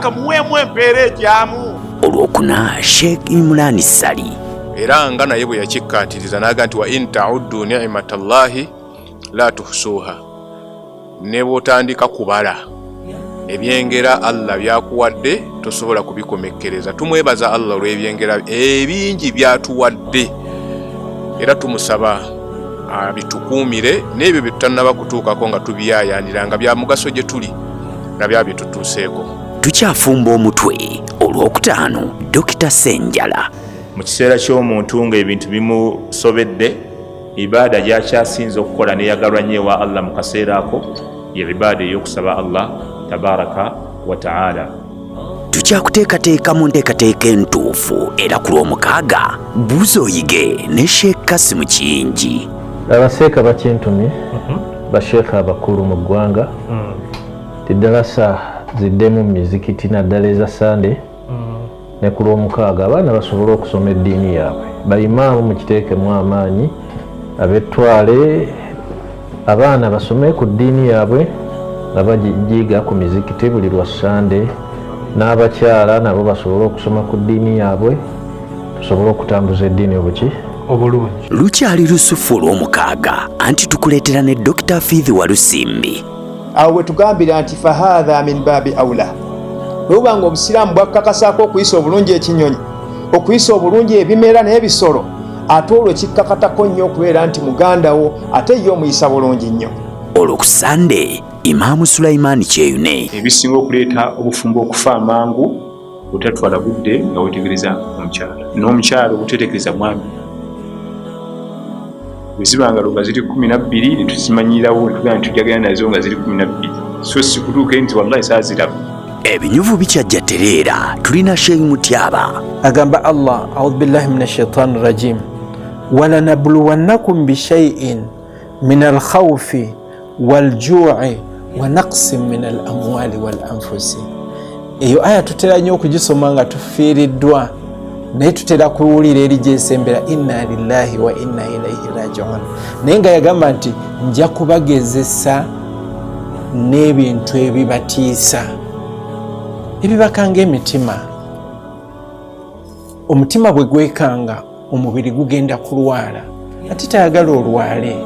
Banka muweemu empeera egyamu. Olwokuna Sheikh Imran Ssali. Era nga naye bwe yakikkaatiriza n'agamba nti wa in ta'uddu ni'matallahi la tuhsuha, ne bw'otandika kubala ebyengera Allah byakuwadde tosobola kubikomekkereza. Tumwebaza Allah olw'ebyengera ebingi byatuwadde, era tumusaba abitukuumire n'ebyo bye tutannaba kutuukako nga tubyayaanira nga bya mugaso gye tuli nabyo byetutuuseeko. Tukyafumba omutwe olwokutaano Dokita Ssenjala. Mu kiseera ky'omuntu ng'ebintu bimusobedde, ibaada gy'akyasinze okukola neyagalwa nnyo ewa Allah mu kaseera ako ye ibaada ey'okusaba Allah tabaraka wa taala. Tukyakuteekateeka mu nteekateeka entuufu era ku Lwomukaaga buuza oyige ne Sheikh Kassim Kiyingi. Abaseeka bakintumye, basheekha abakulu mu ggwanga, ti ddalasa ziddemu mu mizikiti naddala eza Sande ne ku Lwomukaaga, abaana basobole okusoma eddiini yaabwe. Bayimaamu mukiteekemu amaanyi, ab'ettwale abaana basome ku ddiini yaabwe nga bagiyiga ku mizikiti buli lwa Sande, n'abakyala nabo basobole okusoma ku ddiini yaabwe, tusobole okutambuza eddiini obuki obulungi. Lukyali lusufu olwomukaaga anti tukuleetera ne Dokita Fiithi Walusimbi. Awo we tugambira nti fahatha min baabi aula, bwe buba nga obusiraamu bwakkakasaako okuyisa obulungi ekinyonyi, okuyisa obulungi ebimera n'ebisolo, ate olwo kikkakatako nnyo okubeera nti muganda wo ate ye omuyisa bulungi nnyo. Olwo ku Sande, Imaamu Sulaiman Kyeyune. Ebisinga okuleeta obufumbo okufa amangu otatwala budde nga wetegereza omukyala, n'omukyala obutetegereza mwami. Bwe ziba ngalo nga ziri 12 ne tuzimanyirawo ne tugamba nti tujagenda nazo nga ziri 12, so si kutuuka nti wallahi saaziraba. Ebinyuvu bikyajja tereera, tulina Sheikh Mutyaba. Agamba Allah, audhu billahi min ashaitani rajim, walanabluwannakum bishaiin min alkhawfi waljui wa naqsin min al amwali wal anfusi. Eyo aya tutera nnyo okugisoma nga tufiiriddwa, naye tutera kuwulira eri gyesembera inna lillahi wa inna ilaihi rajiun, naye nga yagamba nti nja kubagezesa n'ebintu ebibatiisa, ebibakanga emitima. Omutima bwe gwekanga omubiri gugenda kulwala, ate tayagala olwale.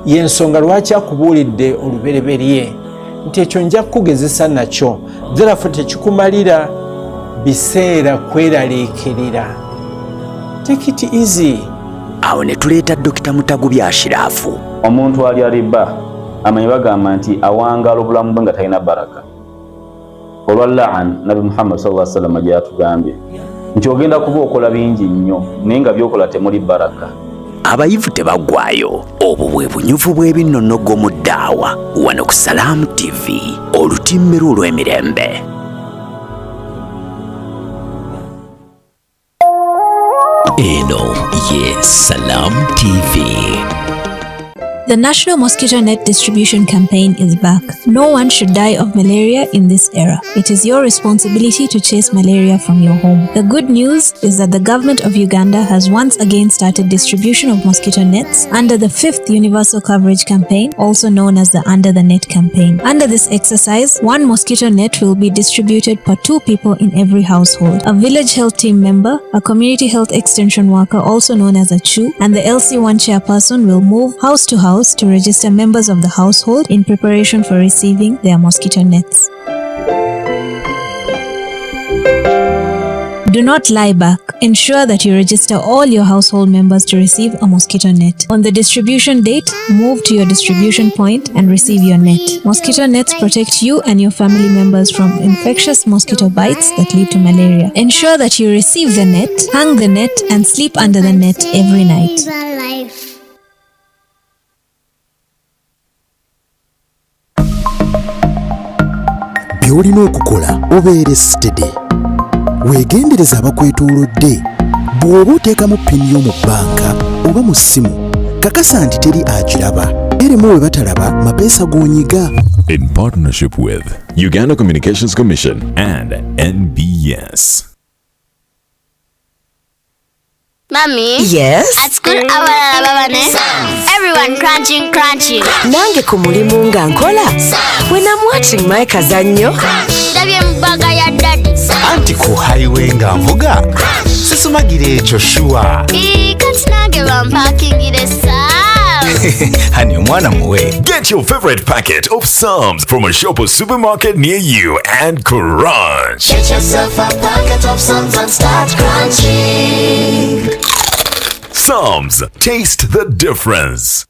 Yensonga lwaki akubuulidde olubereberye nti ekyo nja kukugezesa nakyo, therefore tekikumalira biseera kweraliikirira. Take it easy. Awo ne tuleeta Dokita Mutagubya Ashiraafu. Omuntu alya riba amanyi bagamba nti awangaala obulamu bwe nga talina baraka. Olwa la'an Nabi Muhammad sallallahu alaihi wasallam gyatugambye nti ogenda kuba okola bingi nnyo naye nga byokola temuli baraka. Abayivu tebaggwayo, obwo bwe bunyuvu bw'ebinnonogo mu ddaawa wano ku Salaam TV, olutimbe lwo olw'emirembe. Eno ye Salam TV. The National Mosquito Net Distribution Campaign is back. No one should die of malaria in this era. It is your responsibility to chase malaria from your home. The good news is that the government of Uganda has once again started distribution of mosquito nets under the 5th Universal Coverage Campaign, also known as the Under the Net Campaign. Under this exercise, one mosquito net will be distributed per 2 people in every household. A village health team member, a community health extension worker, also known as a CHU, and the LC1 chairperson will move house to house to register members of the household in preparation for receiving their mosquito nets. Do not lie back. Ensure that you register all your household members to receive a mosquito net. On the distribution date, move to your distribution point and receive your net. Mosquito nets protect you and your family members from infectious mosquito bites that lead to malaria. Ensure that you receive the net, hang the net, and sleep under the net every night. By'olina okukola obeere steady, weegendereze abakwetoolodde. Bw'oba oteekamu pini yo mu bbanka oba mu ssimu, kakasa nti teri agiraba, eremu we batalaba mapeesa g'onyiga. In partnership with Uganda Communications Commission and NBS. Mommy? Yes? At school, abalala baba ne everyone crunching, crunching. Nange ku mulimu nga nkola. When I'm watching my kazannyo. Ndabye mu bag ya daddy. Anyway, nga nvuga sisumagira ekyo sure. Kati nange bampakingire Psalms. Hani omwana muwe. Get your favorite packet of Psalms from a shop or supermarket near you and crunch. Get yourself a packet of Psalms and start crunching. Psalms, taste the difference.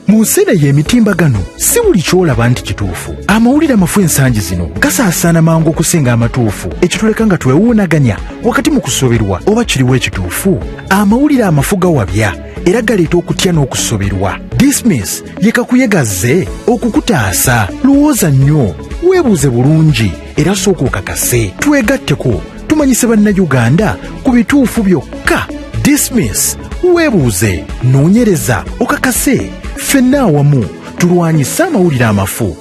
Mu nsi eno y'emitimbagano si buli ky'olaba nti kituufu. Amawulire amafu ensangi zino gasaasaana mangu okusinga amatuufu, ekituleka nga twewuunaganya wakati mu kusoberwa oba kiriwo ekituufu. Amawulire amafu gawabya era galeeta okutya n'okusoberwa. Dismiss ye kakuyegazze okukutaasa. Lowooza nnyo, weebuuze bulungi era sooka okakase. Twegatteko tumanyise Bannayuganda ku bituufu byokka. Dismiss, weebuuze, noonyereza, okakase. Ffenna awamu tulwanyise amawulire amafu.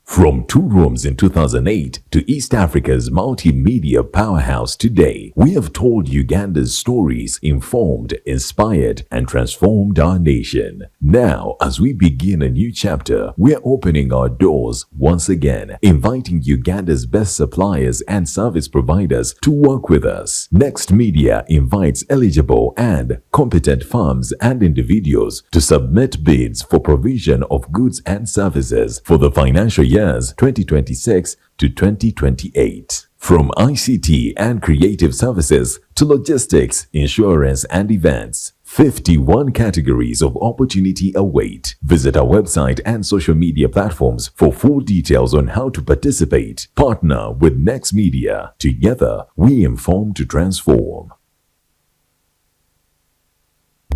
From 2 rooms in 2008 to East Africa's multimedia powerhouse today, we have told Uganda's stories, informed, inspired, and transformed our nation. Now, as we begin a new chapter, we're opening our doors once again, inviting Uganda's best suppliers and service providers to work with us. Next Media invites eligible and competent firms and individuals to submit bids for provision of goods and services for the financial year 2026 to 2028. From ICT and creative services to logistics, insurance, and events, 51 categories of opportunity await. Visit our website and social media platforms for full details on how to participate. Partner with Next Media. Together, we inform to transform.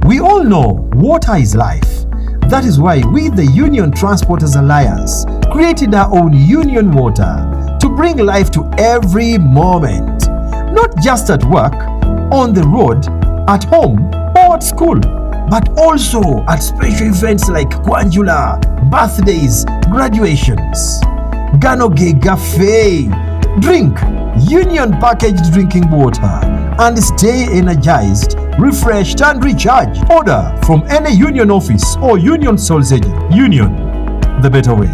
We all know water is life. That is why we, the Union Transporters Alliance, created our own Union Water to bring life to every moment. Not just at work, on the road, at home, or at school, but also at special events like Kwanjula, birthdays, graduations. Gano Cafe. Drink Union packaged drinking water and stay energized, refreshed, and recharged. Order from any union office or union sales agent. Union, the better way.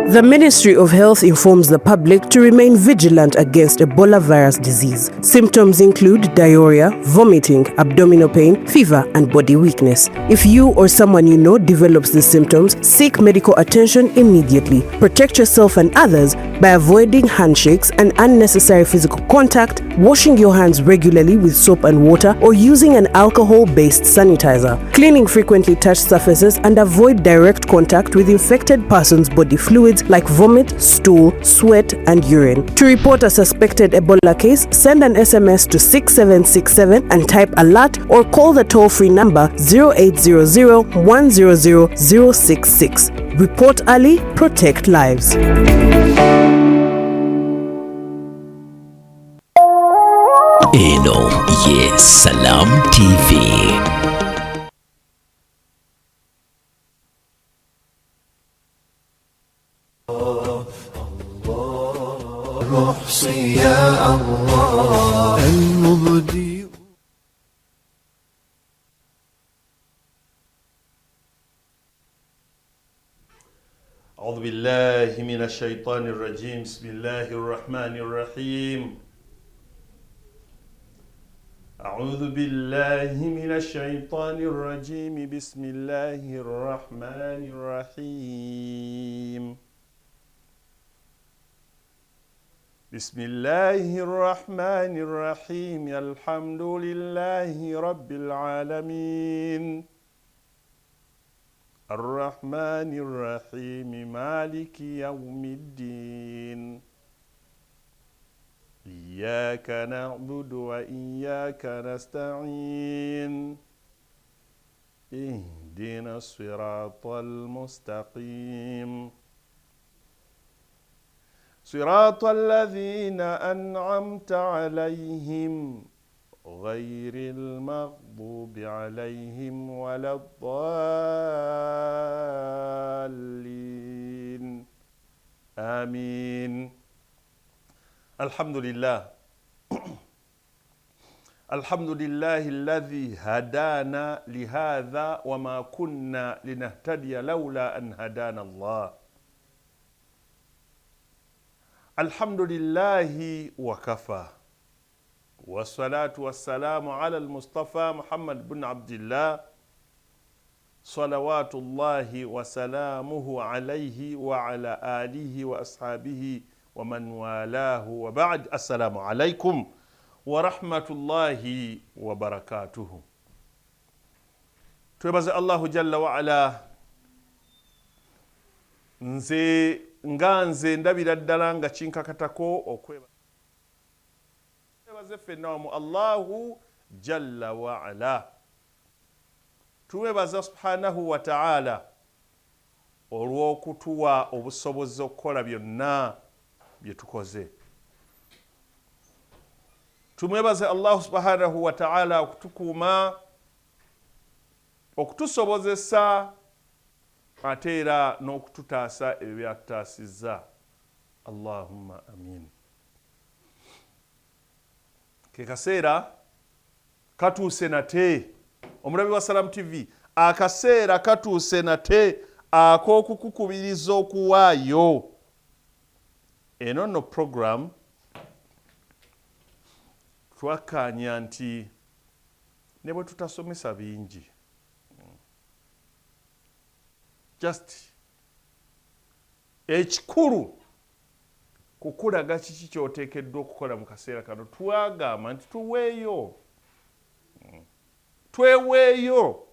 The Ministry of Health informs the public to remain vigilant against Ebola virus disease. Symptoms include diarrhea, vomiting, abdominal pain, fever, and body weakness. If you or someone you know develops these symptoms, seek medical attention immediately. Protect yourself and others by avoiding handshakes and unnecessary physical contact, washing your hands regularly with soap and water, or using an alcohol-based sanitizer. Cleaning frequently touched surfaces and avoid direct contact with infected persons' body fluids like vomit, stool, sweat, and urine. To report a suspected Ebola case, send an SMS to 6767 and type alert or call the toll-free number 0800 100 066. Report early, protect lives. Eno ye Salam TV. يا الله المبدي. أعوذ بالله من الشيطان الرجيم. بسم الله الرحمن الرحيم. أعوذ بالله من الشيطان الرجيم. بسم الله الرحمن الرحيم. بسم الله الرحمن الرحيم. الحمد لله رب العالمين. الرحمن الرحيم. مالك يوم الدين. إياك نعبد وإياك نستعين. اهدنا الصراط المستقيم. صراط الذين أنعمت عليهم غير المغضوب عليهم ولا الضالين. آمين. Alhamdulillah, alhamdulillahi alladhi hadana lihadha wama kunna linahtadiya laula an hadana Allah. Alhamdulillahi wakafa, wassalatu wassalamu ala almustafa Muhammad bin Abdillah salawatullahi wasalamuhu alayhi wa ala alihi wa ashabihi wa man walahu wa ba'd. Assalamu alaikum wa rahmatullahi wa barakatuhu. Twebaze Allahu jalla wa ala. Nze nga nze ndabira ddala nga kinkakatako okwebaze ffenna mu Allahu jalla wa ala. Tuwebaza subhanahu wa ta'ala olw'okutuwa obusobozi okukola byonna bye tukoze. Tumwebaze Allahu subhanahu wa ta'ala okutukuuma, okutusobozesa ate era n'okututaasa ebyo byatutaasizza. Allahumma amin. Ke kaseera katuuse nate, omulabi wa Salam TV, akaseera katuuse nate ak'okukukubiriza okuwaayo. Eno nno program twakkaanya nti ne bwe tutasomesa bingi, just ekikulu kukulaga kiki ky'oteekeddwa okukola mu kaseera kano. Twagamba nti tuweeyo, tweweeyo.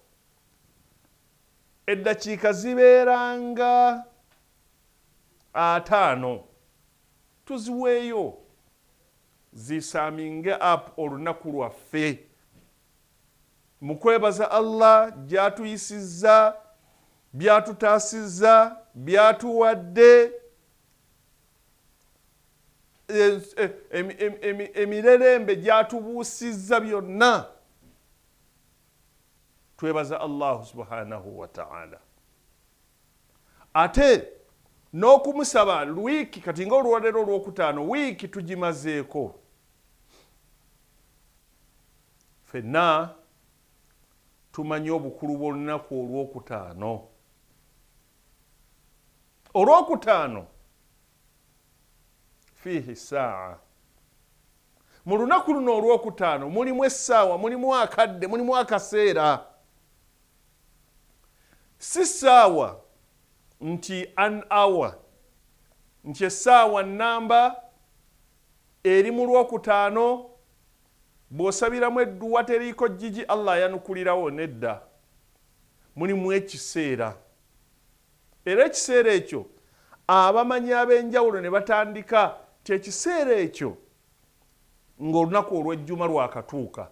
Eddakiika zibeeranga 5, tuziweeyo zisaminge up olunaku lwaffe mu kwebaza Allah gy'atuyisizza, byatutaasizza, byatuwadde, emirerembe gy'atubuusizza byonna. Twebaza Allahu subhanahu wa ta'ala. Ate n'okumusaba wiiki kati nga olwaleero olwokutaano, wiiki tugimazeeko ffenna tumanyi obukulu bw'olunaku olwokutaano. Olwokutaano fiihi saa, mu lunaku luno olwokutaano mulimu essaawa, mulimu akadde, mulimu akaseera. Si ssaawa nti an hour, nti essaawa nnamba eri mu lwokutaano, bw'osabiramu edduwa teriiko jjiji Allah yanukulirawo, nedda. Mulimu ekiseera, era ekiseera ekyo abamanyi ab'enjawulo ne batandika ti ekiseera ekyo ng'olunaku olw'ejjuma lwakatuuka,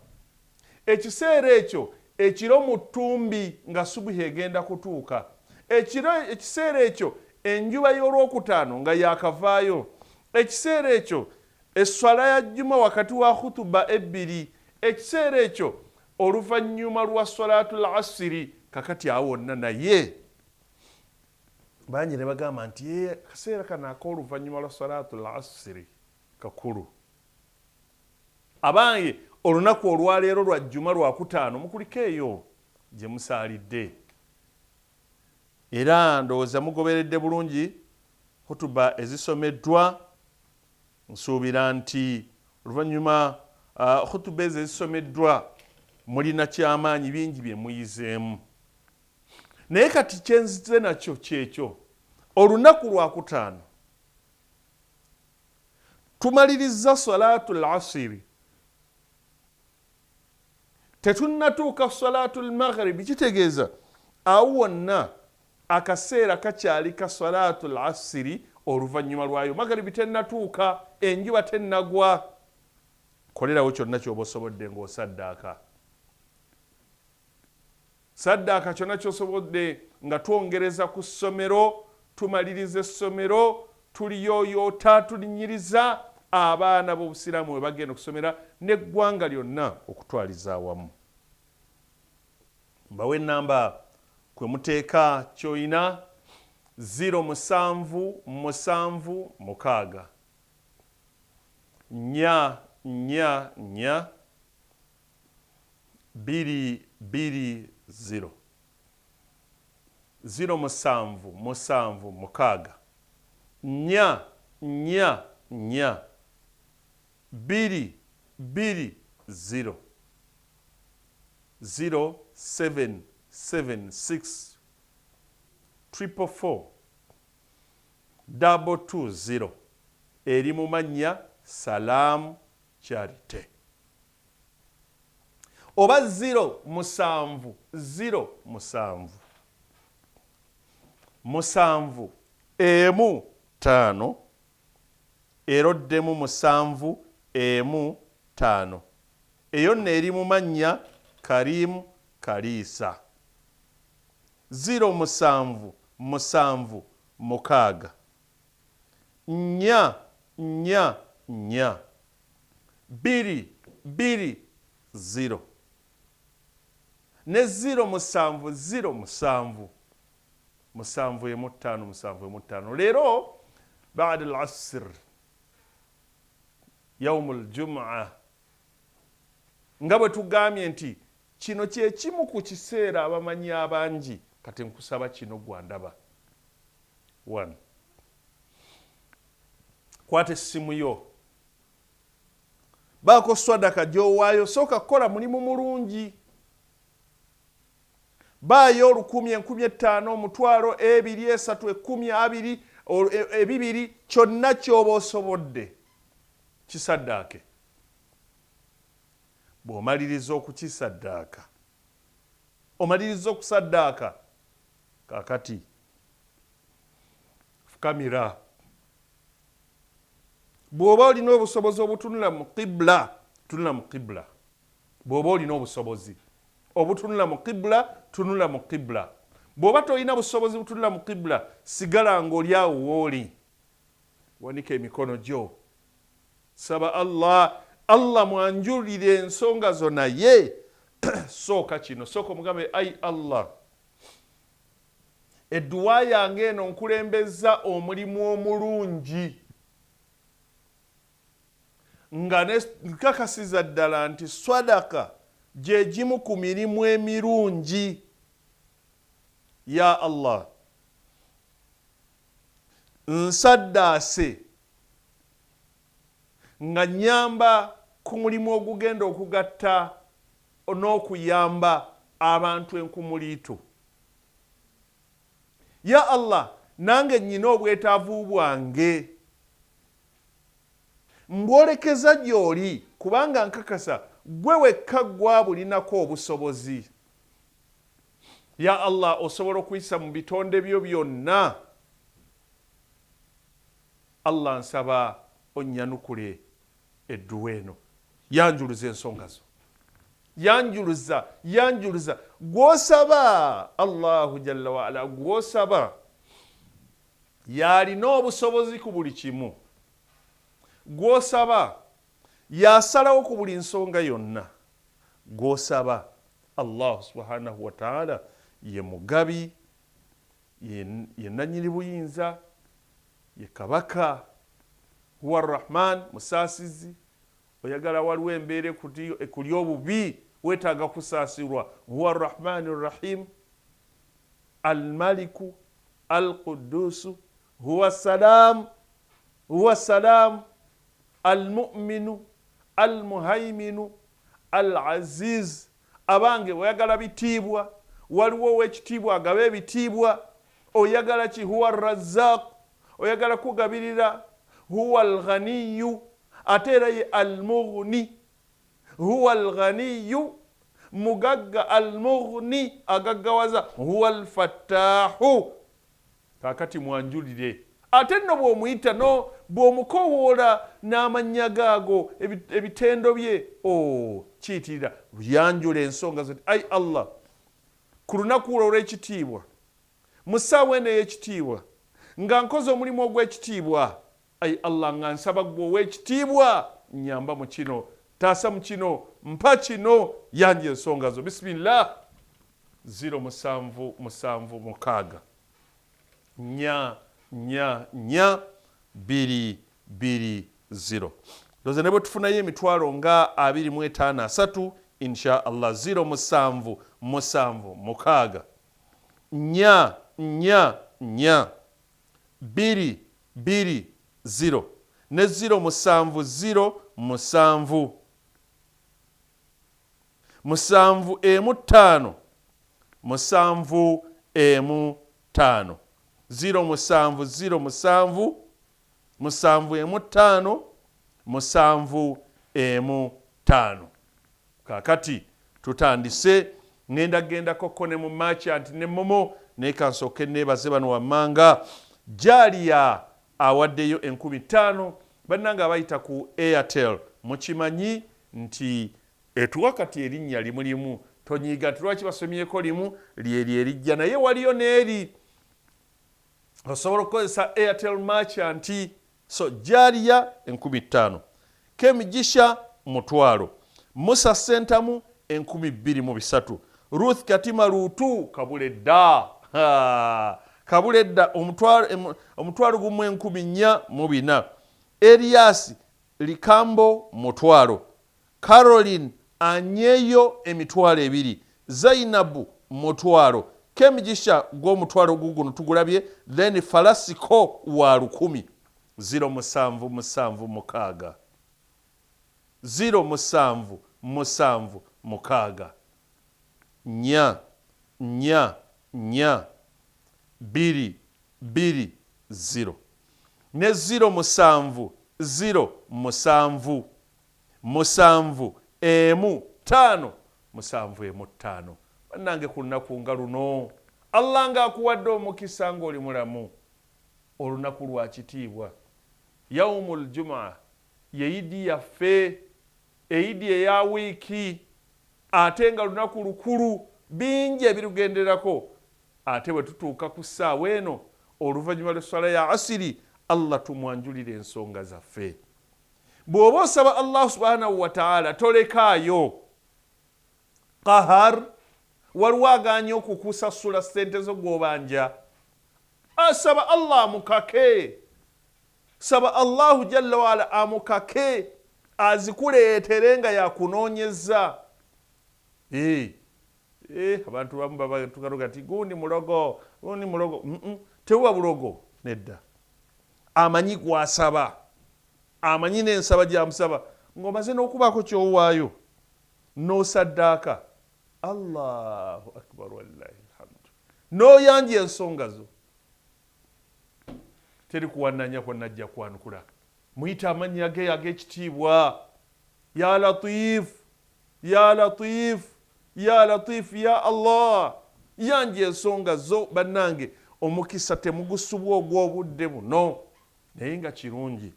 ekiseera ekyo ekiro mu ttumbi nga subuhi egenda kutuuka, ekiseera ekyo enjuba y'olwokutaano nga yakavaayo, ekiseera ekyo esswala ya jjuma wakati wa khutuba ebbiri, ekiseera ekyo oluvannyuma lwa swalatul asiri. Kakati awo wonna naye bangi ne bagamba nti akaseera kano ak'oluvannyuma lwa swalatul asiri kakulu. Abange olunaku olwaleero lwa jjuma lwakutaano mukuliko eyo gye musaalidde, era ndowooza mugoberedde bulungi hutuba ezisomeddwa. Nsuubira nti oluvannyuma hutuba ezo ezisomeddwa mulina kyamaanyi bingi bye muyizeemu. Naye kati kyenzize nakyo kyekyo, olunaku lwakutaano tumaliriza salatul asiri, tetunnatuuka salatul maghribi. Kitegeeza awo wonna akaseera kakyali ka salatul asiri oluvannyuma lwayo, magharibi tennatuuka, enjuba tennagwa. Kolerawo kyonna ky'oba osobodde ng'osaddaaka. Saddaaka kyonna ky'osobodde nga twongereza ku ssomero, tumaliriza essomero, tuliyoyoota, tulinyiriza abaana b'obusiraamu we bagenda okusomera n'eggwanga lyonna okutwaliza awamu. Mbawe ennamba kwe muteeka ky'oyina 0776 4 4 4 2 2 0 0 7 7 6 4 4 4 2 2 0 0 7 7 6 444 220 eri mu mannya Salaam Charity oba 0 7 0 7 7 1 5 eroddemu 7 1 5 eyo nno eri mu mannya Karim Kalisa 0 7 7 6 4 4 4 2 2 0 ne 0 7 0 7 7 5 7 5. Leero baada al-asr yawm al-jum'a nga bwe tugambye nti kino kye kimu ku kiseera abamanyi abangi, kati nkusaba kino gwandaba 1 kwata essimu yo baako swadaka gy'owaayo, sooka kukola mulimu mulungi, baayo 1,000 1,500 1,000 2 3 10 20 2 kyonna ky'oba osobodde kisaddaake. Bw'omaliriza okukisaddaaka, omaliriza okusaddaaka, kaakati fukamira. Bw'oba olina obusobozi obutunula mu qibla, tunula mu qibla. Bw'oba olina obusobozi obutunula mu qibla, tunula mu qibla. Bw'oba tolina busobozi butunula mu qibla, sigala ng'oli awo w'oli, wanika emikono gyo, saba Allah, Allah mwanjulire ensonga zo. Naye sooka kino, sooka omugambe ai Allah, edduwa yange eno nkulembeza omulimu omulungi nga nkakasiza ddala nti swadaka gye gimu ku mirimu emirungi. Ya Allah, nsaddaase nga nnyamba ku mulimu ogugenda okugatta n'okuyamba abantu enkumuliitu. Ya Allah, nange nnyina obwetaavu bwange mbwolekeza gy'oli, kubanga nkakasa gwe wekka gwa bulinako obusobozi. Ya Allah, osobola okuyisa mu bitonde byo byonna. Allah, nsaba onnyanukule edduwa eno, yanjuluza ensonga zo, yanjuluza, yanjuluza. Gw'osaba Allahu jalla waala, gw'osaba yalina obusobozi ku buli kimu, gw'osaba yasalawo ku buli nsonga yonna, gw'osaba Allah subhanahu wa ta'ala ye mugabi, ye nannyini buyinza, ye kabaka, huwa Rahman, musaasizi. Oyagala waliwo embeera ekuli obubi, weetaaga kusaasirwa, huwa Rahmani Rahim, Almaliku, Alqudusu, huwa Salam, huwa Salam, Almuminu, Almuhaiminu, Alaziz. Abange oyagala bitiibwa, waliwo ow'ekitiibwa agaba ebitiibwa. Oyagala ki? Huwa Razzaq, oyagala kugabirira, huwa Alghaniyu, ate era ye Almughni, huwa Alghaniyu, mugagga, Almughni, agaggawaza, huwa Alfattahu. Kaakati mwanjulire. Ate nno bw'omuyita, no bw'omukowoola n'amannya gaago, ebitendo bye, kiyitirira. Yanjula ensonga zo. Ai Allah, ku lunaku olwo olw'ekitiibwa, mu ssaawa eno ey'ekitiibwa, nga nkoze omulimu ogw'ekitiibwa, ai Allah, nga nsaba ggwe ow'ekitiibwa, nnyamba mu kino, taasa mu kino, mpa kino, yanja ensonga zo. Bismillah. 0 7 7 6 4 4 4 2 2 0. Ndoze ne bwe tufunayo emitwalo nga 25 3 insha Allah. 0 7 7 6 4 4 2 2 0 ne 0 7 0 7 7 5 7 5 0 7 0 7 7 5 7 5. Kakati tutandise, ngenda genda koko ne mu merchant ne momo ne kansooke neebaze bano wammanga. Jalia awaddeyo 5,000. Bannange abayita ku Airtel mukimanyi nti etuwa kati erinnya limu limu, tonyiiga nti lwaki basomyeko limu lyeri erijja, naye waliyo n'eri osobola okukozesa Airtel merchant. So Jalia 5,000, Kemigisha 1,000, Musa Sentamu 2,300, Ruth Katima Lutu kabuledda kabuledda 1,404, Elias Likambo 1,000, Caroline Anyeyo 2,000, Zainabu 1,000, Kemigisha gw'omutwalo guguno tugulabye, then Falasiko wa 1,000. 0 7 7 6 0 7 7 6 4 4 4 2 2 0 ne 0 7 0 7 7 5 7 5. Bannange ku lunaku nga luno Allah ng'akuwadde omukisa ng'oli mulamu, olunaku lwa kitiibwa, yaumul jumaa, ye idi yaffe, eidi eya wiiki, ate nga lunaku lukulu, bingi ebirugenderako. Ate bwe tutuuka ku ssaawa eno oluvannyuma lw'esswala ya asiri, Allah tumwanjulira ensonga zaffe. Bw'oba osaba Allah subhanahu wa ta'ala tolekaayo qahar. Waliwo agaanye okukusasula ssente zo gw'obanja, asaba Allah amukake, saba Allahu jalla waala amukake azikuleetere nga yakunoonyeza. Abantu bamu babatukaluga nti gundi mulogo, gundi mulogo. Tebuba bulogo nedda. Amanyi gwasaba, amanyi n'ensaba gy'amusaba, ng'omaze n'okubaako ky'owaayo n'osaddaaka. Allahu akbar wallahi alhamdu, n'oyanja ensonga zo, teri kuwannanya kwonna ajja kwanukula. Muyite amannya ge ag'ekitiibwa, ya Latif, ya Latif, ya Latif, ya Allah. Yanja ensonga zo bannange, omukisa temugusubwa ogw'obudde buno. Naye nga kirungi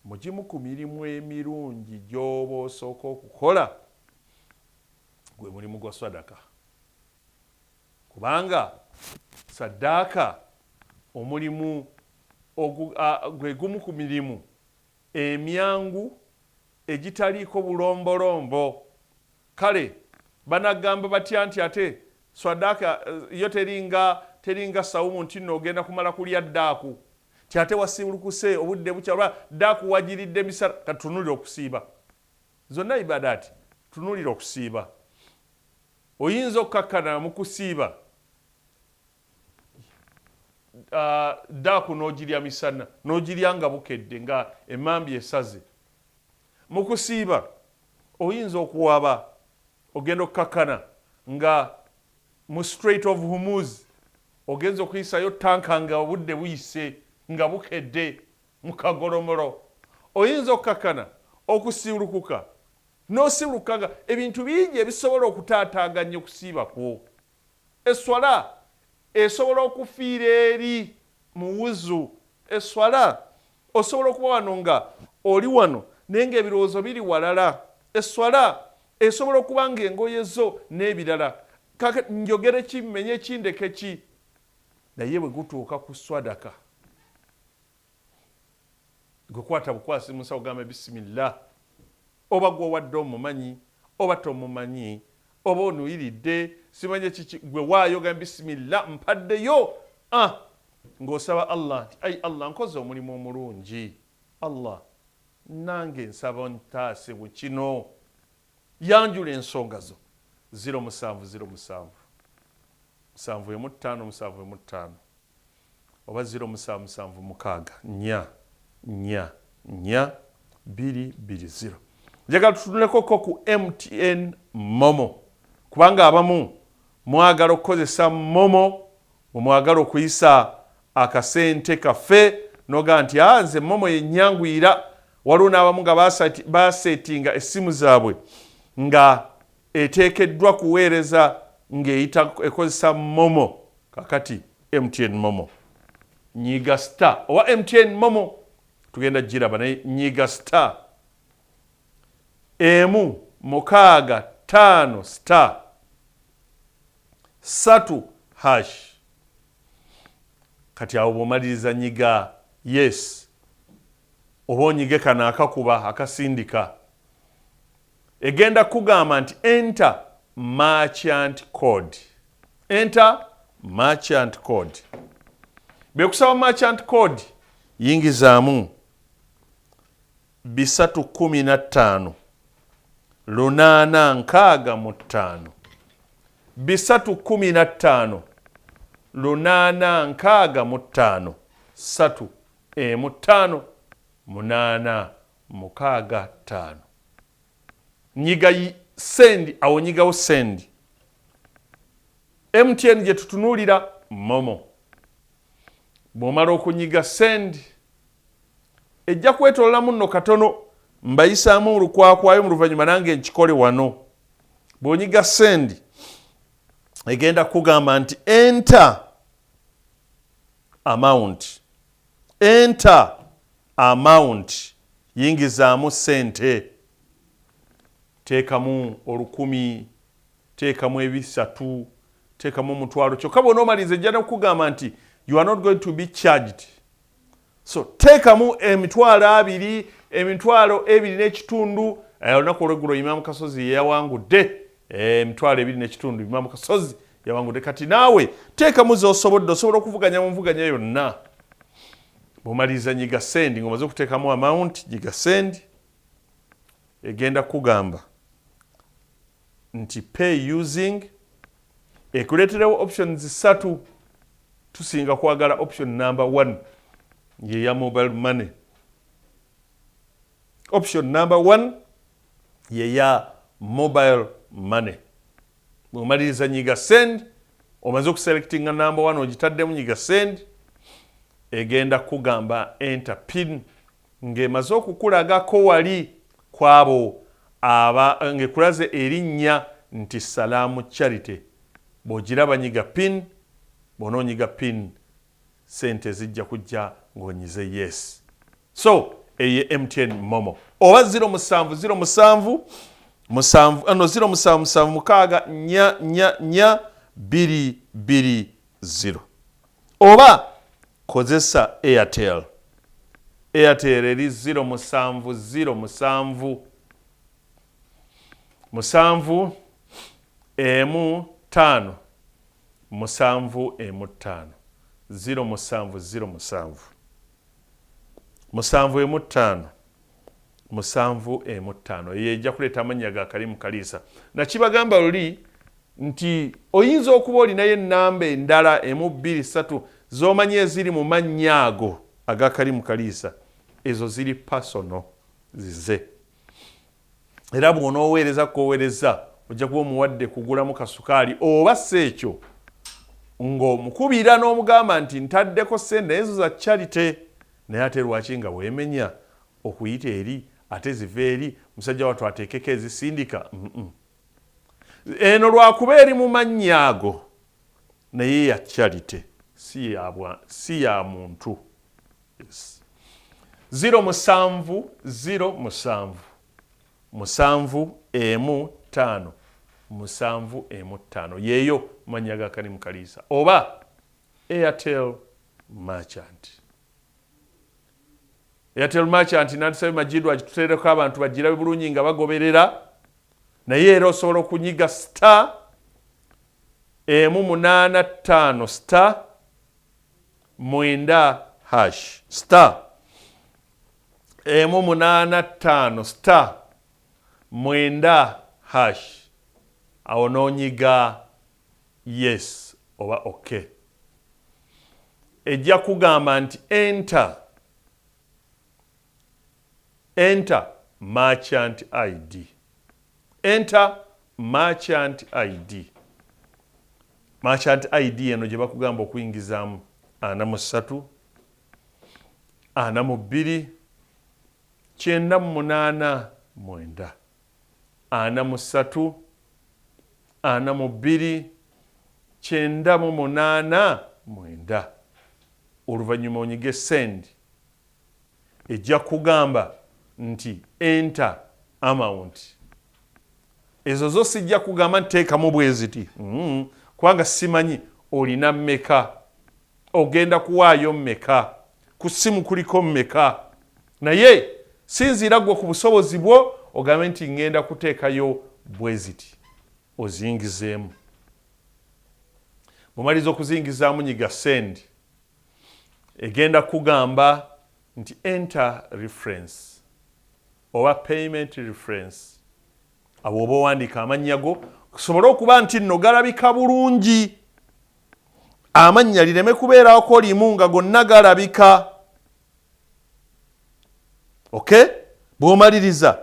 mugimu ku mirimu emirungi gy'oba osooka okukola gwe mulimu gwa sadaka, kubanga sadaka omulimu gwe gumu ku mirimu emyangu egitaliiko bulombolombo. Kale banagamba batya nti ate swadaka yo teringa sawumu nti nno ogenda kumala kulya ddaaku, ti ate wasiibulukuse obudde bukya ddaaku wagiridde misana. Katutunulire okusiiba zonna ibadaati, tutunulire okusiiba. Oyinza okukakkana mu kusiiba ddaaku n'ogirya misana, n'ogirya nga bukedde nga emmambi esaze. Mu kusiiba oyinza okuwaba, ogenda okukakkana nga mu Strait of Hormuz ogenza okuyisayo tanka nga obudde buyise nga bukedde mu kagolomolo. Oyinza okukakkana okusiibulukuka n'osiibulukuka nga ebintu bingi ebisobola okutaataaganya okusiiba kwo. Esswala esobola okufiira eri mu wuzu. Esswala osobola okuba wano nga oli wano naye ng'ebirowoozo biri walala. Esswala esobola okuba ng'engoye zo n'ebirala. Njogere ki, mmenye ki, ndeke ki? Naye bwe gutuuka ku swadaka, gwekwata bukwasi musawo gambe bisimillah, oba gwowadde omumanyi oba tomumanyi, oba onuyiridde simanye kiki, gwe waayo gambe bisimillah, mpaddeyo. Ng'osaba Allah nti ai Allah, nkoze omulimu omulungi, Allah Nange nsaba ntaase mu kino. Yanjula ensonga zo. 0707 75 75 oba 0776 4 4 4 2 2 0. Njagala tutunulekoko ku MTN Momo, kubanga abamu mwagala okukozesa Momo, mwagala okuyisa akasente kaffe noga nti nze Momo yennyanguyira. Waliwo n'abamu nga basetinga essimu zaabwe nga eteekeddwa kuweereza ng'eyita ekozesa Momo. Kakati MTN Momo nyiga star owa MTN Momo tugenda giraba, naye nyiga star 1 6 5 star 3 hash. Kati awo bw'omaliriza nyiga yes, oba onyige kano akakuba akasindika, egenda kugamba nti enter merchant code. Enter merchant code. Bekusaba merchant code, yingizaamu 315 865 315 865 3 5 8 6 5. Nyiga send, awo nyigawo send. MTN gye tutunuulira Momo. Bw'omala okunyiga send, ejja kwetololamu nno katono, mbayisaamu olukwakwayo mu luvannyuma nange nkikole wano. Bw'onyiga send, egenda kugamba nti enter amount. Enter amount, yingizaamu ssente. Teekamu 1000, teekamu 300, teekamu 50. Kyokka bw'onoomaliriza ejja n'okugamba nti you are not going to be charged. So teekamu 20,000, 25,000. Olunaku olweggulo Imam Kasozi yeyawangudde 25,000. Imam Kasozi yawangudde. Kati naawe teekamu z'osobodde, osobola okuvuganya mu nvuganya yonna. Bw'omaliriza nyiga send, ng'omaze okuteekamu amount, nyiga send, egenda kugamba nti pay using, ekuleeterewo options 3. Tusinga kwagala option number 1 yeya mobile money. Option number 1 yeya mobile money. Bw'omaliriza nyiga send, omaze okuselectinga number 1 ogitaddemu, nyiga send, egenda kugamba enter pin, ng'emaze okukulagako wali kwabo aba ng'ekulaze erinnya nti Salaamu Charity. Bw'ogiraba nyiga pin, bw'onoonyiga pin sente zijja kujja ng'onyize yes. So eye MTN Momo oba 0707 7 no 0776 4 4 4 2 2 0 oba kozesa Airtel. Airtel eri 0707 7 5 7 5 0707 7 5 7 5. Eyo ejja kuleeta amannya ga Karimu Kaliisa. Nakibagamba luli nti oyinza okuba olinayo ennamba endala 1 2 3 z'omanyi eziri mu mannya ago aga Karimu Kaliisa, ezo ziri personal zize. Era bw'onooweereza kooweereza ojja kuba omuwadde kugulamu kasukaali, oba si ekyo ng'omukubira n'omugamba nti ntaddeko ssente ezo za charity, naye ate lwaki nga weemenya okuyita eri ate ziva eri musajja wattu ateekeko ezisindika. Eno lwakuba eri mu mannya ago, naye ya charity, si ya muntu. Yes. 07 07 7 5 7 5 yeeyo mannya ga Karimu Kaliisa oba Airtel Merchant. Airtel Merchant nandisabye Majidu agituteereko abantu bagirabe bulungi nga bagoberera, naye era osobola okunyiga star 185 star 9 hash star 185 star 9 hash, awo n'onyiga yes oba okay. Ejja kugamba nti enter merchant ID, enter merchant ID. Merchant ID eno gye bakugamba okuyingizaamu 43 42 98 9, 43 42 98 9. Oluvannyuma onyige send, ejja kugamba nti enter amount. Ezo zo sijja kugamba nteekamu bweziti, kubanga simanyi olina mmeka, ogenda kuwaayo mmeka, ku ssimu kuliko mmeka, naye sinziira ggwe ku busobozi bwo ogambe nti ngenda kuteekayo bweziti, ozingizeemu. Bw'omaliriza okuzingizaamu nyiga send, egenda kugamba nti enter reference oba payment reference. Awo oba owandiika amannya go kusobole okuba nti nno galabika bulungi, amannya lireme kubeerako limu nga gonna galabika. Okay, bw'omaliriza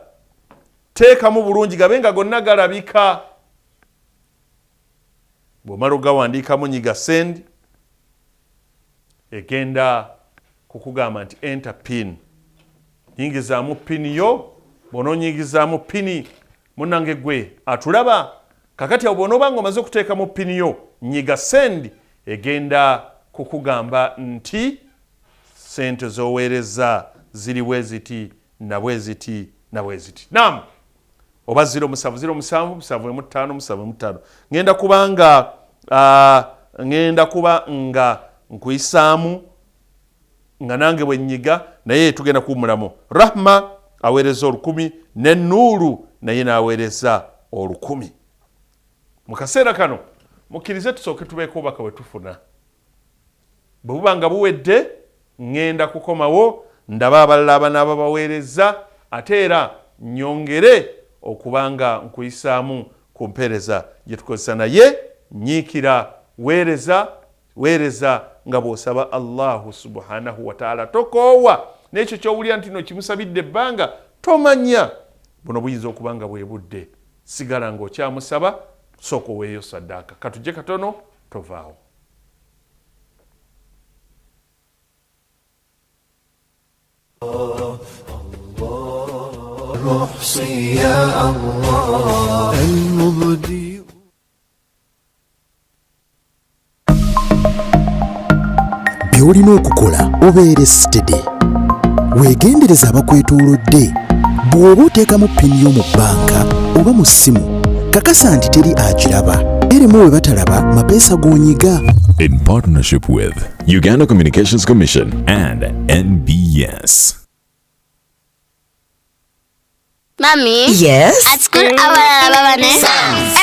teekamu bulungi gabe nga gonna galabika. Bw'omala ogawandiikamu nyiga send, egenda kukugamba nti enter pin, yingizaamu pin yo. Bw'onoonyingizaamu pini, munnange gwe atulaba kakati, awo bw'onooba nga omaze okuteekamu pini yo nyiga send, egenda kukugamba nti sente z'oweereza ziri bwe ziti na bwe ziti na bwe ziti. Naam, oba 07 07 75 75. Ngenda kuba nga nkuyisaamu nga nange bwe nnyiga, naye tugenda kuwummulamu. Rahma aweereza 1000 ne Nuuru naye n'aweereza 1000. Mu kaseera kano mukkirize tusooke tubeeko obubaka bwe tufuna. Bwe buba nga buwedde ŋŋenda kukomawo ndaba abalala abanaaba baweereza, ate era nnyongere okuba nga nkuyisaamu ku mpeereza gye tukozesa. Naye nnyiikira, weereza weereza nga bw'osaba Allahu subhanahu wa ta'ala, tokoowa n'ekyo ky'owulira nti no kimusabidde ebbanga, tomanya buno buyinza okuba nga bwe budde. Sigala ng'okyamusaba, sooka oweeyo saddaaka. Katujje katono, tovaawo. By'olina okukola obeere steady, weegendereze abakwetoolodde. Bw'oba oteekamu pini yo mu bbanka oba mu ssimu, kakasa nti teri agiraba, eremu we batalaba mapeesa g'onyiga. In partnership with Uganda Communications Commission and NBS. Mommy? Yes? At school, abalala babane.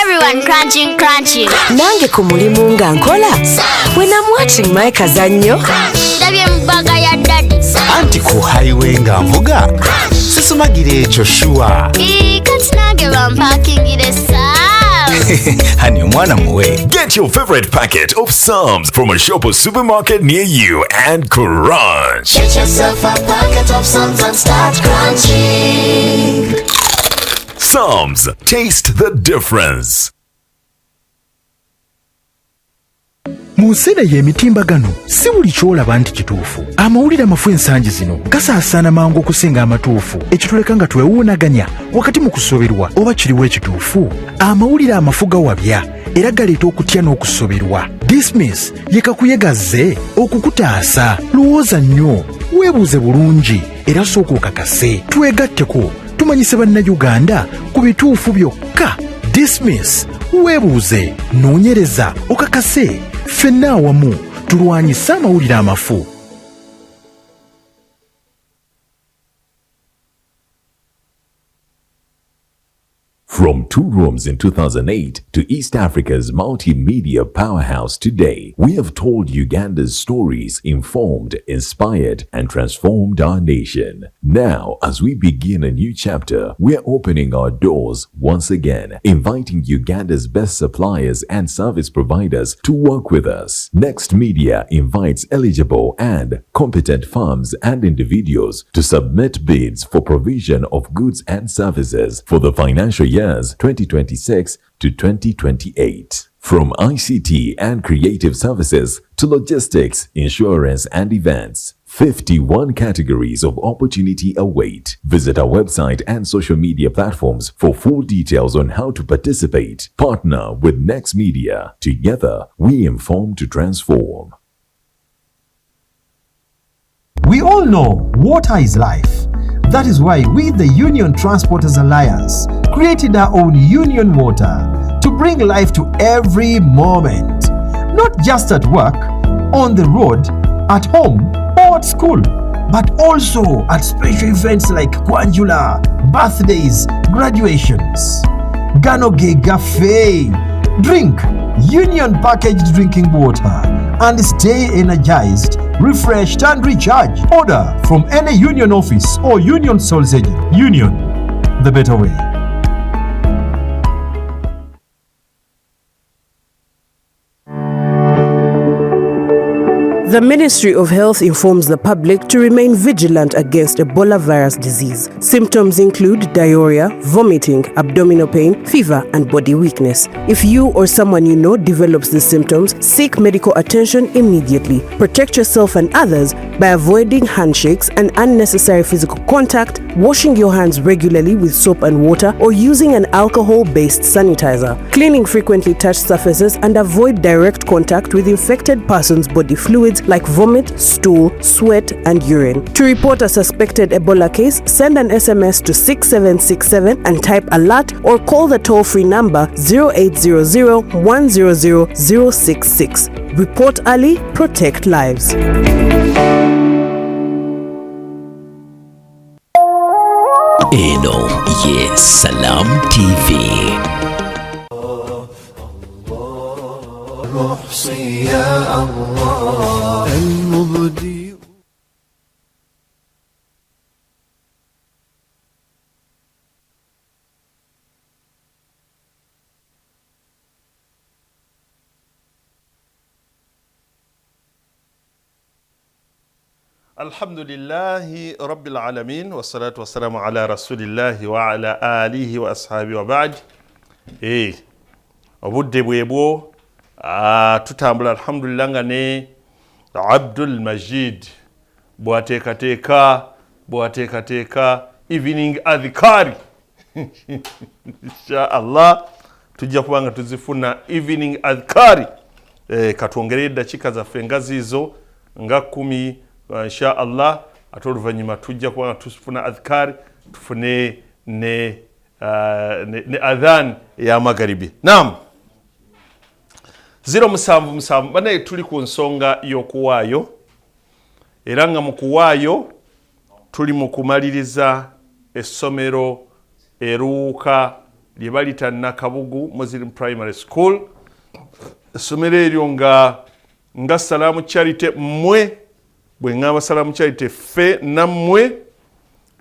Everyone crunching, crunching. Nange ku mulimu nga nkola. When I'm watching my kazannyo. Ndabye mu bbaga ya daddy. Anti ku highway nga nvuga. Sisumagira ekyo sure. Kati nange bampakingire Honey, omwana muwe. Get your favorite packet of Psalms from a shop or supermarket near you and crunch. Get yourself a packet of Psalms and start crunching. Psalms, taste the difference. Mu nsi eno ey'emitimbagano si buli ky'olaba nti kituufu. Amawulire amafu ensangi zino gasaasaana mangu okusinga amatuufu, ekituleka nga twewuunaganya wakati mu kusoberwa oba kiriwo ekituufu. Amawulire amafu gawabya era galeeta okutya n'okusoberwa. Dismiss ye kakuyegazze okukutaasa. Lowooza nnyo, weebuuze bulungi era sooka okakase. Twegatteko tumanyise Bannayuganda ku bituufu byokka. Dismiss, weebuuze, noonyereza, okakase. Ffenna awamu tulwanyise amawulire amafu. From two rooms in 2008 to East Africa's multimedia powerhouse today, we have told Uganda's stories, informed, inspired, and transformed our nation. Now, as we begin a new chapter, we're opening our doors once again, inviting Uganda's best suppliers and service providers to work with us. Next Media invites eligible and competent firms and individuals to submit bids for provision of goods and services for the financial years 2026 to 2028. From ICT and creative services to logistics, insurance, and events, 51 categories of opportunity await. Visit our website and social media platforms for full details on how to participate. Partner with Next Media. Together, we inform to transform. We all know water is life. That is why we, the Union Transporters Alliance, created our own Union Water to bring life to every moment. Not just at work, on the road, at home, or at school, but also at special events like Kwanjula, birthdays, graduations. Gano ge gaffe. Drink Union packaged drinking water and stay energized, refreshed, and recharged. Order from any Union office or Union sales agent. Union, the better way. The Ministry of Health informs the public to remain vigilant against Ebola virus disease. Symptoms include diarrhea, vomiting, abdominal pain, fever, and body weakness. If you or someone you know develops these symptoms, seek medical attention immediately. Protect yourself and others by avoiding handshakes and unnecessary physical contact, washing your hands regularly with soap and water, or using an alcohol based sanitizer. Cleaning frequently touched surfaces and avoid direct contact with infected persons' body fluids like vomit, stool, sweat, and urine. To report a suspected Ebola case, send an SMS to 6767 and type alert or call the toll free number 0800 100 066. Report early, protect lives. Eno ye Salam TV. المحصي يا الله المبدي الحمد لله رب العالمين والصلاة والسلام على رسول الله وعلى آله وأصحابه وبعد eh obudde bwebwo tutambula alhamdulillah nga ne Abdul Majid bwateekateeka evening adhikari insha Allah tujja kuba nga tuzifuna evening adhikari katwongereye eddakiika zaffe nga ziizo nga 10 insha Allah ate oluvannyuma tujja kuba nga tufuna adhikari tufune ne adhan ya magharibi. Naam, 077 banaye tuli ku nsonga y'okuwaayo era nga mu kuwaayo tuli mu kumaliriza essomero eruuka lye balita Nakabugu Muslim Primary School. Essomero eryo nga Salaamu Charity mmwe bwe ŋŋamba Salaamu Charity ffe nammwe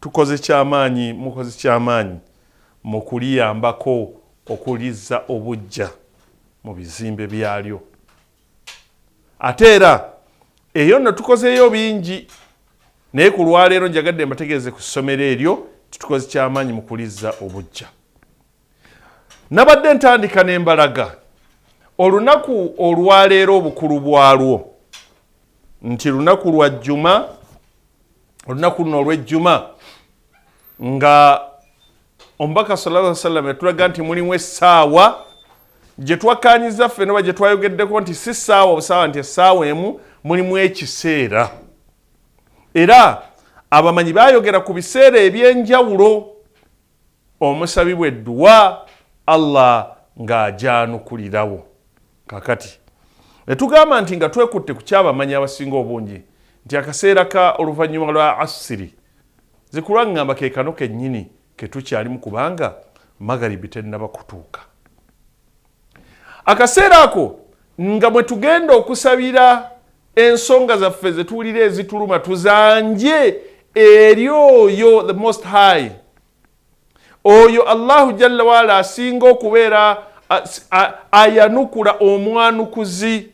tukoze kyamaanyi, mukoze kyamaanyi mu kuliyambako okulizza obujja mu bizimbe byalyo. Ate era eyo nno tukozeeyo bingi, naye ku lwaleero njagadde mbategeeze ku ssomero eryo tukoze kyamaanyi mu kulizza obujja. Nabadde ntandika n'embalaga olunaku olwaleero obukulu bwalwo nti lunaku lwa Juma, olunaku luno olw'Ejjuma nga Omubaka sallallahu alaihi wasallam yatulaga nti mulimu essaawa gye twakkaanyiza ffenna oba gye twayogeddeko nti si ssaawa busaawa, nti essaawa emu mulimu ekiseera. Era abamanyi baayogera ku biseera eby'enjawulo omusabi bw'edduwa Allah ng'agyanukulirawo. Kakati ne tugamba nti nga twekutte ku kyabamanyi abasinga obungi nti akaseera ka oluvannyuma lwa asiri zikulwaŋŋamba ke kano kennyini ke tukyalimu, kubanga Magharibi tennaba kutuuka. Akaseera ako nga mwe tugenda okusabira ensonga zaffe zetuwulira ezituluma, tuzanje eri oyo the most high, oyo Allahu jalla waala asinga okubeera ayanukula omwanukuzi.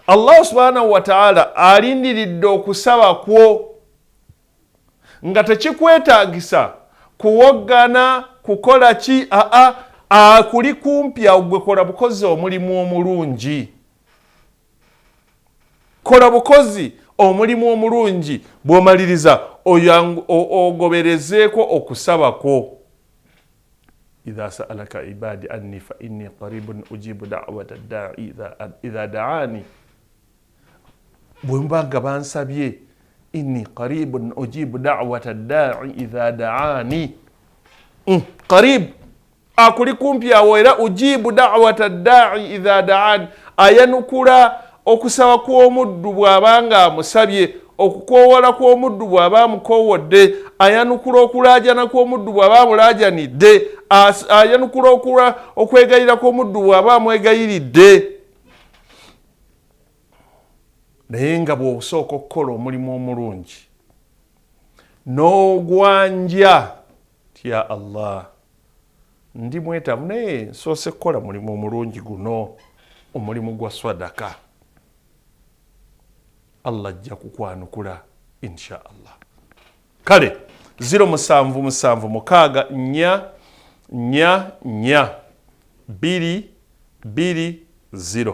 Allahu subhanahu wataala alindiridde okusaba kwo, nga tekikwetaagisa kuwoggana kukola ki, aa akuli kumpi awo. Gwe kola bukozi omulimu omulungi, kola bukozi omulimu omulungi, bw'omaliriza ogoberezeeko okusaba kwo. Idha saalaka ibadi anni fa inni qaribun ujibu dawata dai idha daani, bwe muba nga bansabye, inni qaribun ujibu dawata dai idha daani. Qarib akuli kumpi awo, era ujibu dawata dai idha daani, ayanukula okusaba kw'omuddu bw'abanga amusabye, okukoowola kw'omuddu bw'aba amukoowodde, ayanukula okulaajana kw'omuddu bw'aba amulaajanidde, ayanukula okwegayira kw'omuddu bw'aba amwegayiridde. Naye nga bw'osooka okukola omulimu omulungi n'ogwanja tya Allah, ndi mwetaavu, naye nsoose kukola mulimu omulungi guno, omulimu gwa swadaka, Allah ajja kukwanukula insha Allah. Kale 0776 4 4 4 2 2 0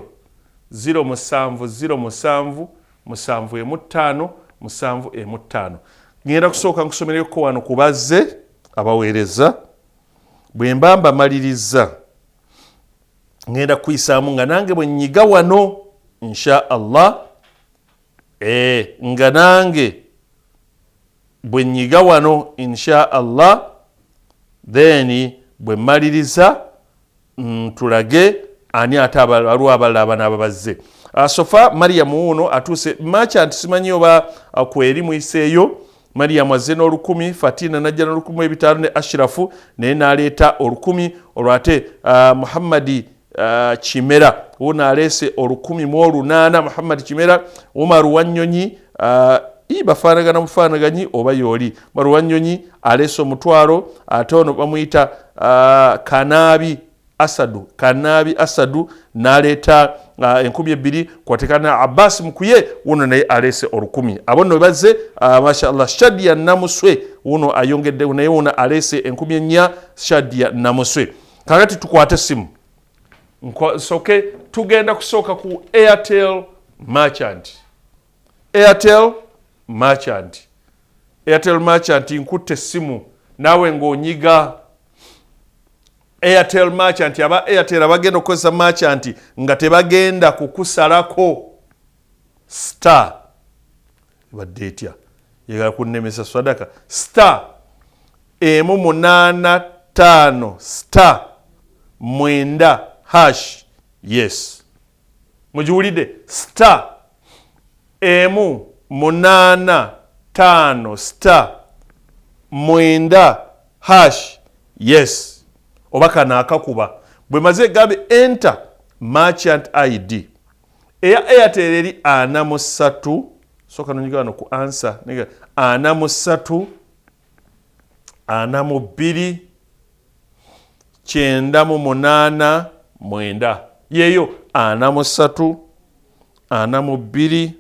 0707 75 75. Ngenda kusooka nkusomereko wano ku bazze abaweereza. Bwe mba mbamaliriza ngenda kuyisaamu nga nange bwe nnyiga wano insha Allah, nga nange bwe nnyiga wano insha Allah, then bwe mmaliriza tulage ani ate waliwo abalala abanaaba bazze. Sofa Mariam wuuno atuuse merchant, simanyi oba kweri muyiseeyo. Mariam azze n'1000, Fatina najja n'1500, ne Ashirafu naye n'aleeta 1000. Olwo ate Muhammadi Kimera wuuno aleese 1008, Muhammadi Kimera. Umaru Wanyonyi, bafaanagana mufaanaganyi oba yooli, Umaru Wanyonyi aleese 10,000. Ate ono bamuyita Kanaabi Asadu, Kanaabi Asadu n'aleeta 2000, kwatekana Abbas Mukuye wuno naye aleese 1000. Abo nno bazze, mashallah. Shadia Namuswe wuno ayongedde naye, wuno aleese 4000, Shadia Namuswe. Kakati tukwate simu soke, tugenda kusooka ku Airtel merchant. Airtel merchant, Airtel merchant, nkutte essimu naawe ng'onyiga Airtel merchant. Aba Airtel abagenda okukozesa merchant nga tebagenda kukusalako, star ebadde etya, yagala kunnemesa swadaka, star 185 star 9 hash. Yes, mugiwulidde, star 185 star 9 hash. Yes, oba kano akakuba bwe maze gambe enter merchant ID eya Airtel eri 43. Soka nonyiga wano ku answer 43 42 98 9, yeeyo 43 42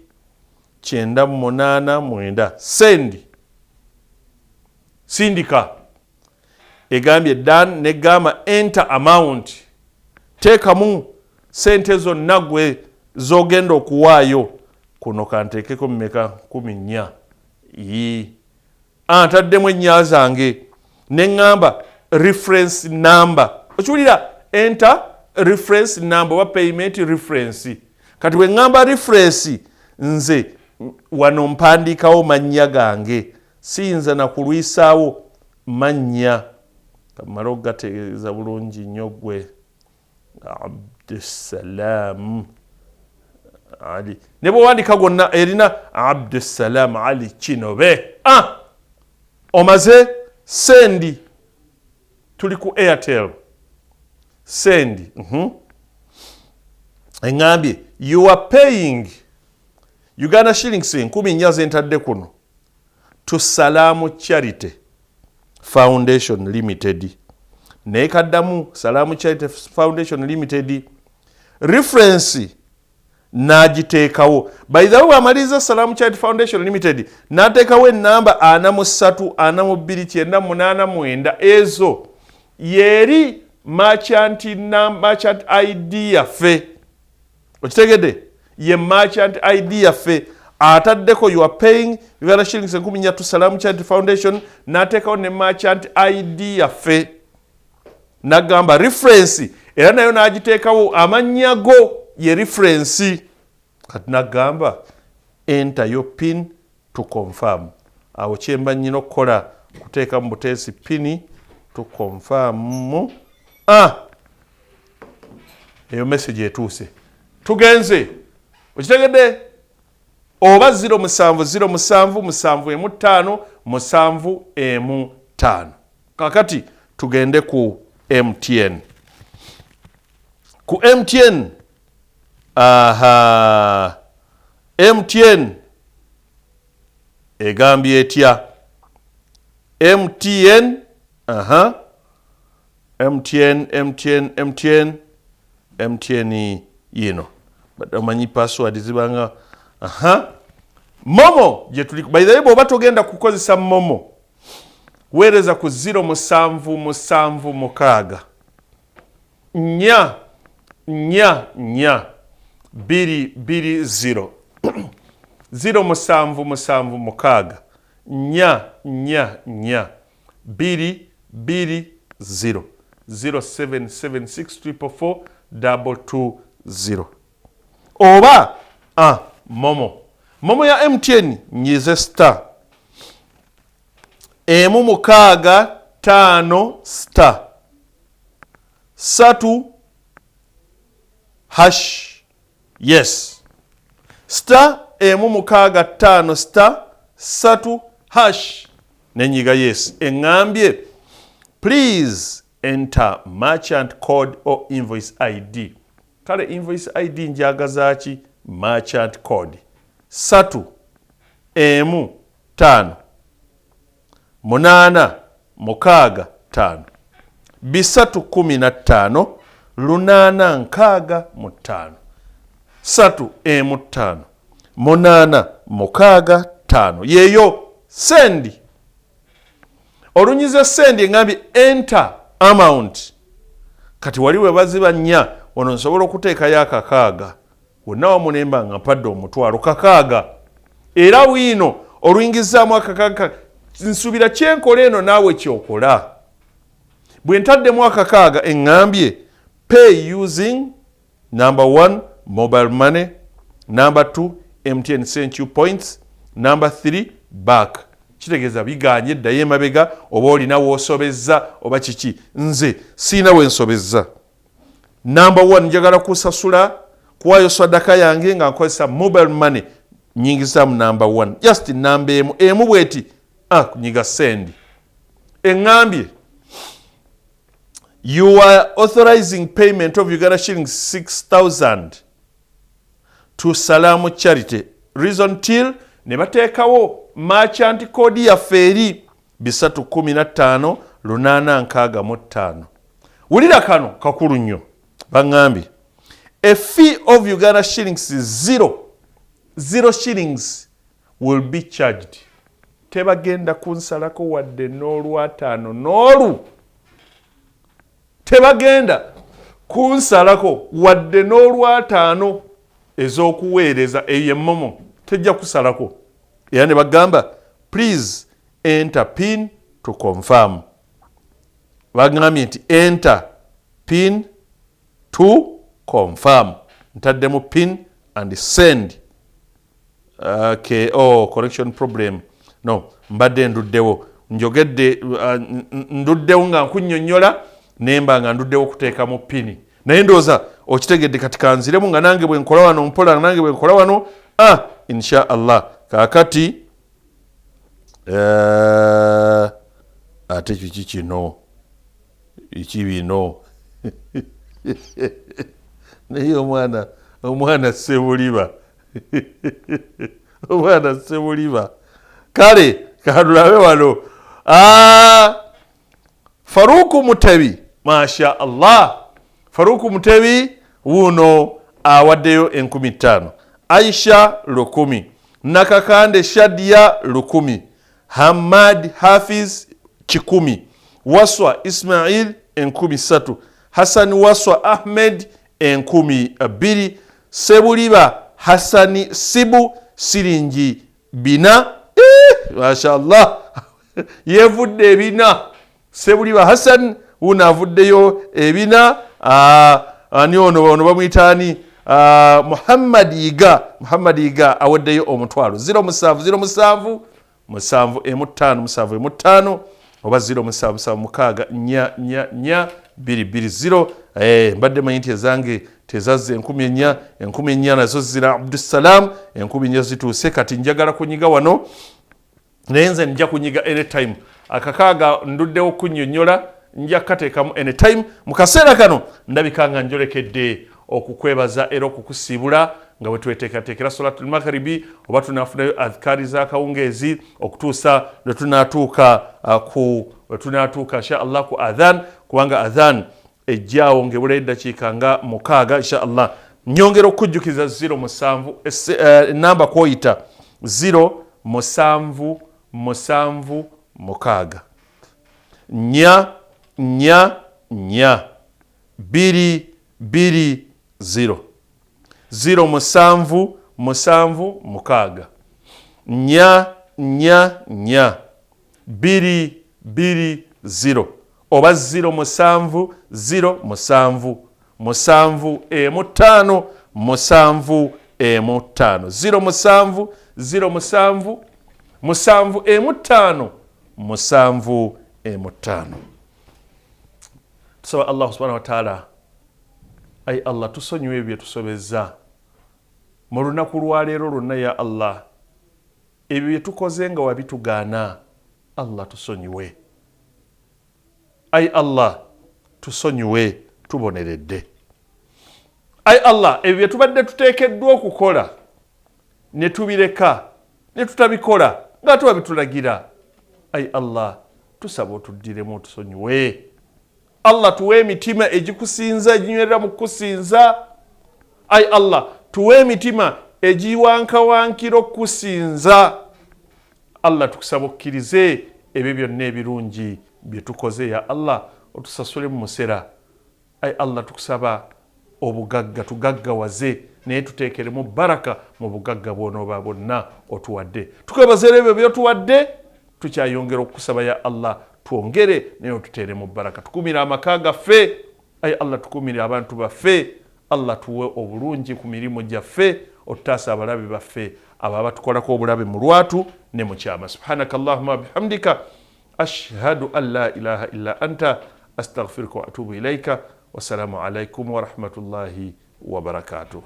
98 9. Send, sindika, egambye done, negamba enter amount, teekamu sente zonna gwe zogenda okuwaayo. Kuno kanteekeko mmeka? 14. Ii ntaddemu ennya zange, neŋŋamba reference number. Okiwulira, enter reference number oba payment reference. Kati bwe ŋŋamba reference, nze wano mpandiikawo mannya gange, siyinza nakulwisaawo mannya. Kamale okugategeeza bulungi nnyo gwe Abdusalaam Ali, ne bwewandika gwonna erina Abdusalaam Ali Kinobe. Omaze, send. Tuli ku Airtel. Send. Eŋŋambye you are paying Uganda shillings 4,000 zentadde kuno to Salaamu Charity Foundation Limited. Naye kaddamu Salaamu Charity Foundation Limited, reference n'agiteekawo. By the way, bw'amaliriza Salaamu Charity Foundation Limited, n'ateekawo enamba 43 42 98 9. Ezo yeri merchant ID yaffe. Okitegedde? Ye merchant ID yaffe ataddeko. You are paying Uganda shillings 4,000 to Salaamu Charity Foundation, n'ateekawo ne merchant ID yaffe, n'agamba reference era nayo n'agiteekawo, amannya go ye reference. Kati n'agamba enter your PIN to confirm. Awo kyemba nnyina okukola kuteeka mu buteesi PIN to confirm. Ah, eyo message etuuse, tugenze. Okitegedde? Oba 07 07 7 15 7 15. Kakati tugende ku MTN. Ku MTN, aha, MTN egambye etya? MTN, aha, MTN, MTN, MTN, MTN yino. Badde omanyi password zibanga. Aha, MoMo gye tuli. By the way, bw'oba togenda kukozesa MoMo, weereza ku 0776 4 4 4 2 2 0. 0776 4 4 4 2 2 0. 0776 444 220. Oba MoMo, MoMo ya MTN, nyize star 1 6 5 star 3 hash. Yes, star 1 6 5 star 3 hash, nenyiga yes. Eŋŋambye please enter merchant code or invoice ID. Kale invoice ID njagaza ki? Merchant code 3 1 5 8 6 5 3 15 8 65. 3 1 5 8 6 5 yeyo. Send. Olunyiza send, eŋambye enter amount. Kati wali we baziba nnya, wano nsobola okuteekayo akakaaga wonna wamu, nemba nga mpadde omutwalo kakaaga. Era wiino oluyingizaamu akakaaga, nsuubira kyenkola eno naawe kyokola. Bwe ntaddemu akakaaga, eŋŋambye pay using number 1 mobile money, number 2 MTN sent you points, number 3 back. Kitegeeza biganye, eddayo emabega, oba olina woosobezza oba kiki. Nze siina wensobezza. Number 1, njagala kusasula kuwayo swadaka yange nga nkozesa mobile money. Nyingizaamu number 1, just namba emu emu bweti. Ah, nyiga send. Eŋŋambye you are authorizing payment of Uganda shillings 6000 to Salamu Charity, reason till, ne bateekawo merchant code yaffe eri 315 865. Wulira kano kakulu nnyo. Baŋŋambye a fee of Uganda shillings 0 0 shillings will be charged. Tebagenda kunsalako wadde n'olwataano n'olu, tebagenda kunsalako wadde n'olwataano ez'okuweereza. Eyo e MoMo tejja kusalako. Era ne bagamba please enter PIN to confirm. Bagambye nti enter PIN to confirm. Ntaddemu PIN and send. Okay. Oh, correction problem. No, mbadde nduddewo, njogedde, nduddewo nga nkunnyonnyola, nemba nga nduddewo okuteekamu PIN, naye ndowooza okitegedde. Kati kanziremu nga nange bwe nkola wano mpola, nange bwe nkola wano. Ah, insha Allah. Kaakati ate kiki kino? Biki bino? Naye omwana Ssebuliba, omwana Ssebuliba. Kale katulabe wano. Faruku Mutebi, masha Allah. Faruku Mutebi wuno awaddeyo 5,000. Aisha 1,000, Nakakande Shadia 1,000, Hamad Hafiz 1,000, Waswa Ismail 3,000, Hassan Waswa Ahmed 2,000, Sebuliba Hassani Sibu siringi 400. Mashallah, yevudde 4. Sebuliba Hassan wuno avuddeyo 4. Ani ono bamuyita Muhammad Yiga, Muhammad Yiga awaddeyo 5,000. 07 07 7 5 7 5 oba 0 7 7 6 4 4 4 2 2 0. Mbadde manyi nti ezange tezazze 4,000, 4,000 nazo zira Abdussalam, 4,000 zituuse. Kati njagala kunyiga wano, naye nze nja kunyiga anytime. Akakaaga nduddewo kunnyonnyola, nja kukateekamu anytime. Mu kaseera kano ndabika nga njolekedde okukwebaza era okukusiibula nga bwe tweteekateekera solatul magharibi, oba tunaafunayo adhikaari z'akawungeezi okutuusa lwe tunaatuuka insha Allah ku adhan, kubanga adhan ejjaawo ng'ebulayo eddakiika nga 6 insha Allah. Nyongera okukujjukiza 07 enamba kw'oyita 0 7 7 6 4 4 4 2 2 0 0 7 7 6 4 4 4 2 2 0 oba 0 7 0 7 7 5 7 5 0 7 0 7 7 5 7 5. Tusaba Allah subhanahu wa ta'ala, ai Allah tusonyiwe ebyo tusobezza mu lunaku lwaleero lwonna. Ya Allah, ebyo bye tukoze nga wabitugaana, Allah tusonyiwe. Ai Allah tusonyiwe, tuboneredde. Ai Allah, ebyo bye tubadde tuteekeddwa okukola ne tubireka ne tutabikola nga tubabitulagira, ai Allah tusaba otuddiremu otusonyiwe. Allah tuwe emitima egikusinza, eginywerera mu kukusinza. Ai Allah tuwe emitima egiwankawankira okukusinza. Allah tukusaba okkirize ebyo byonna ebirungi bye tukoze. Ya Allah otusasule mu musera. Ai Allah tukusaba obugagga tugaggawaze, naye tuteekeremu baraka mu bugagga bw'onooba bwonna otuwadde. Tukwebaza era ebyo by'otuwadde, tukyayongera okukusaba ya Allah twongere naye otuteeremu baraka. Tukumire amaka gaffe, ai Allah tukumire abantu baffe. Allah tuwe obulungi ku mirimu gyaffe, otutaase abalabe baffe abo abatukolako obulabe mu lwatu ne mu kyama. Subhanaka allahumma bihamdika ashhadu an la ilaha illa anta astaghfiruka wa atubu ilaika. Wassalamu alaikum wa rahmatullahi wa barakatuh.